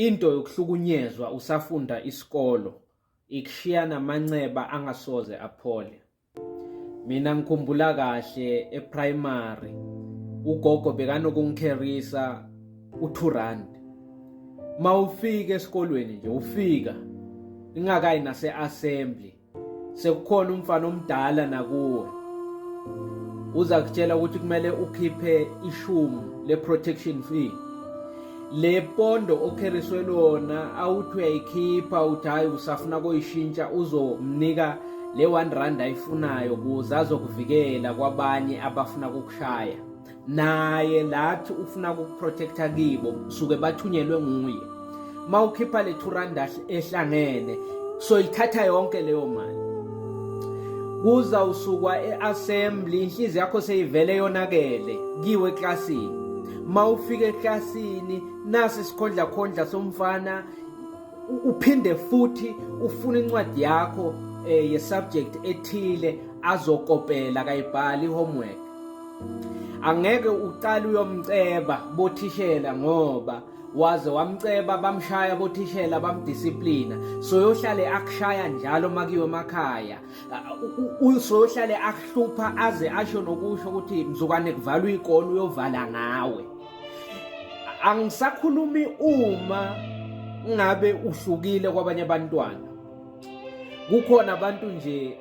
Into yokuhlukunyezwa usafunda isikolo ikushiya namanxeba angasoze aphole. Mina ngikhumbula kahle eprimary ugogo bekanokungikherisa u-2 rand. Mawufika esikolweni nje ufika ingakayi nase-assembly sekukhona umfana omdala nakuwe uza kutshela ukuthi kumele ukhiphe ishumu le-protection fee. Le pondo okheriswe lona awuthi uyayikhipha, uthi hhayi usafuna koyishintsha, uzomnika le 1 rand ayifunayo kuze azokuvikela kwabanye abafuna kukushaya. Naye lathi ufuna ukuprotecta kibo suke bathunyelwe nguye. Mawukhipha le 2 rand ehlangene soyithatha yonke leyo mali. Kuza usukwa e-assembly, inhliziyo yakho seyivele yonakele kiwe eklasini. Mawufika eklasini nasi isikhondla khondla somfana, uphinde futhi ufuna incwadi yakho ye subject ethile azokopela, kayibhali homework. Angeke uqale uyomceba bothishela ngoba waze wamceba bamshaya bothishela bamdisciplina, so yohlale akushaya njalo makiwe emakhaya, usoyohlale akuhlupha aze asho nokusho ukuthi mzukwane kuvalwa ikole uyovala ngawe. Angisakhulumi uma ngabe uhlukile kwabanye abantwana. Kukhona abantu nje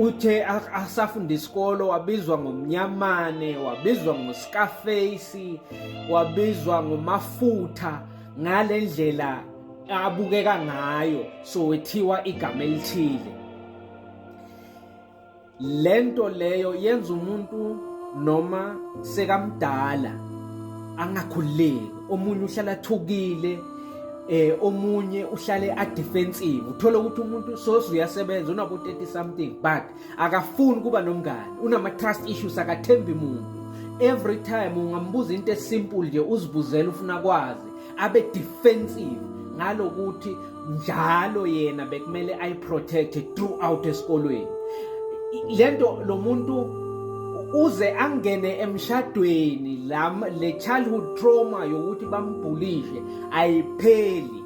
uthe asafunda isikolo wabizwa ngomnyamane, wabizwa ngoScarface, wabizwa ngomafutha ngalendlela abukeka ngayo, so wethiwa igama elithile. Lento leyo yenza umuntu noma sekamdala angakhululeki. Omunye uhlala athukile, omunye uhlale a defensive. Uthola ukuthi umuntu soze uyasebenza unabo 30 something but akafuni kuba nomngane, unama trust issues, akathembi muntu. Every time ungambuza into esimple nje uzibuzela ufuna kwazi, abe defensive ngalokuthi njalo yena bekumele ayiprotect throughout esikolweni. Lento lo muntu uze angene emshadweni le childhood trauma yokuthi bambhulishe ayipheli.